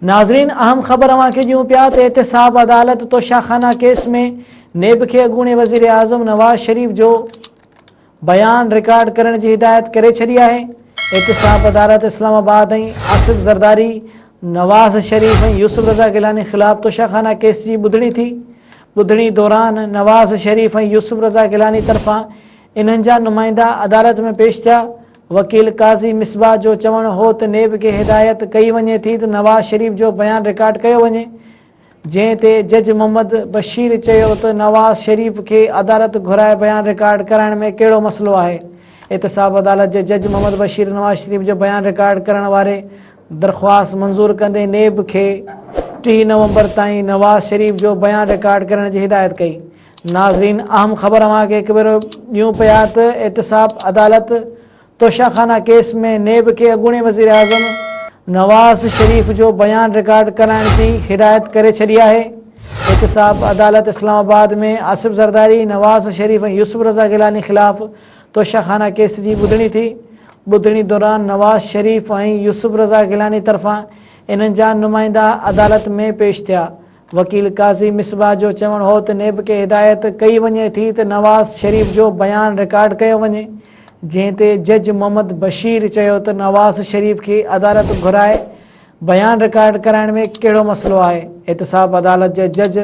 ناظرين اهم خبر اوهان کي ڏيون پيا ته احتساب عدالت توشا خانه ڪيس ۾ نيب کي اڳوڻي وزيراعظم نواز شريف جو بيان رڪارڊ ڪرڻ جي هدايت ڪري ڇڏي آهي. احتساب عدالت اسلام آباد ۽ آصف زرداري، نواز شريف ۽ يوسف رضا گيلاني خلاف توشا خانه ڪيس جي ٻڌڻي ٿي. ٻڌڻي دوران نواز شريف ۽ يوسف رضا گيلاني طرفان انهن جا نمائندا عدالت ۾ پيش ٿيا. وڪيل قاضي مصباح جو چوڻ هو ته نيب کي هدايت ڪئي وڃي ٿي ته نواز شريف جو بيان رڪارڊ ڪيو وڃي، جنهن تي جج محمد بشير چيو ته نواز شريف کي عدالت گهرائي بيان رڪارڊ ڪرائڻ ۾ ڪهڙو مسئلو آهي؟ احتساب عدالت جي جج محمد بشير نواز شريف جو بيان رڪارڊ ڪرڻ واري درخواست منظور ڪندي نيب کي 30 نومبر تائين نواز شريف جو بيان رڪارڊ ڪرڻ جي هدايت ڪئي. ناظرين اهم خبر اوهان کي هڪ ڀيرو ڏيون پيا ته احتساب عدالت توشا خانه ڪيس ۾ نيب کي اڳوڻي وزيراعظم نواز شريف جو بيان رڪارڊ ڪرائڻ جي هدايت ڪري ڇڏي آهي. احتساب عدالت اسلام آباد ۾ آصف زرداري، نواز شريف ۽ يوسف رضا گيلاني خلاف توشا خانه ڪيس جي ٻڌڻي ٿي. ٻڌڻي دوران نواز شريف ۽ يوسف رضا گيلاني طرفان انهن جا نمائندا عدالت ۾ پيش ٿيا. وڪيل قاضي مصباح جو چوڻ هو ته نيب کي هدايت ڪئي وڃي ٿي ته نواز شريف جو بيان رڪارڊ ڪيو وڃي، جنهن تي جج محمد بشير چيو ته نواز شريف کي عدالت گهرائي بيان رڪارڊ ڪرائڻ ۾ ڪهڙو مسئلو آهي؟ احتساب عدالت جي جج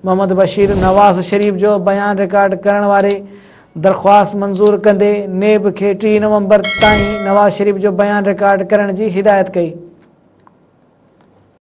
محمد بشير نواز شريف جو بيان رڪارڊ ڪرڻ واري درخواست منظور ڪندي نيب کي 30 نومبر تائين نواز شريف جو بيان رڪارڊ ڪرڻ جي هدايت ڪئي.